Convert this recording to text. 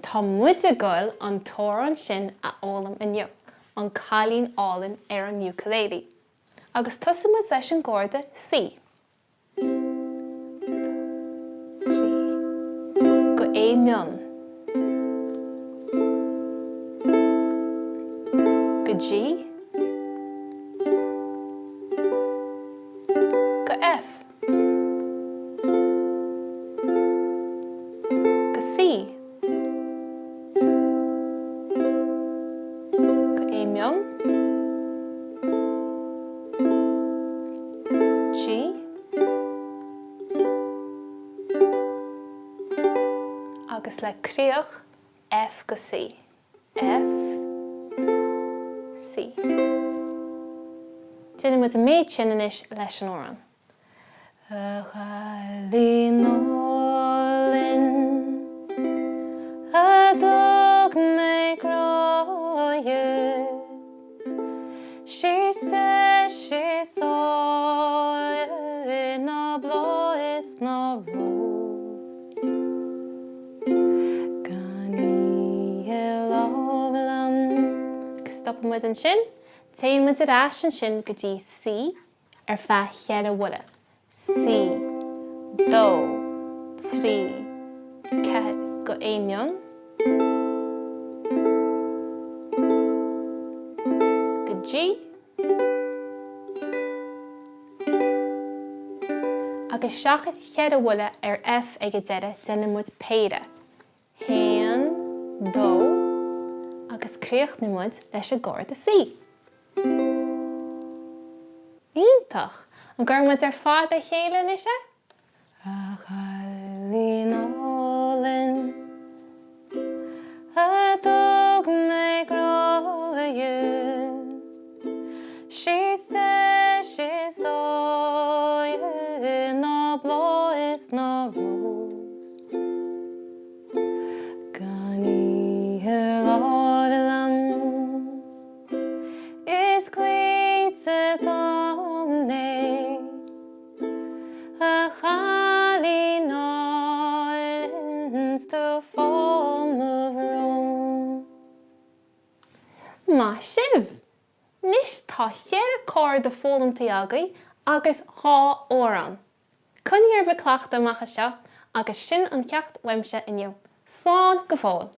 Tá muid ag goil an t-amhrán sin a fhoghlaim inniu, An Cailín Álainn ar an ukulele. Agus tosóidh muid leis an gcorda C. 2, 3, go A mion. Go G. Go F. Go C. Go A mion. G. Agus le críoch F go C. F, C. Déanfaidh muid an méid sin anois leis an amhrán. A chailín álainn a dtug mé grá di, 'Sí is deise is áille ná bláth is ná rós. Gan í i láimh liom. Agus stopann muid ansin. Téann muid ar ais ansin go dtí C. ar feadh cheithre bhuille. C, 2, 3, 4, go A mion, go G, agus seachas cheithre bhuille ar F ag an deireadh, déanann muid péire. Haon, dó, agus críochnóidh muid leis an gcorda C. Iontach! An gcuireann muid ar fad le chéile anois é? A chailín álainn a dtug mé grá di, 'Sí is deise is áille ná bláth is ná rós. Gan í i láimh liom Is cloíte dom é A chailín álainn 's tú fá mo bhrón. Maith sibh! Anois tá cheithre chorda foghlamtha agaibh agus 2 amhrán. Coinnigh oraibh ag cleachtadh amach anseo agus sin an ceacht uaimse inniu. Slán go fóill!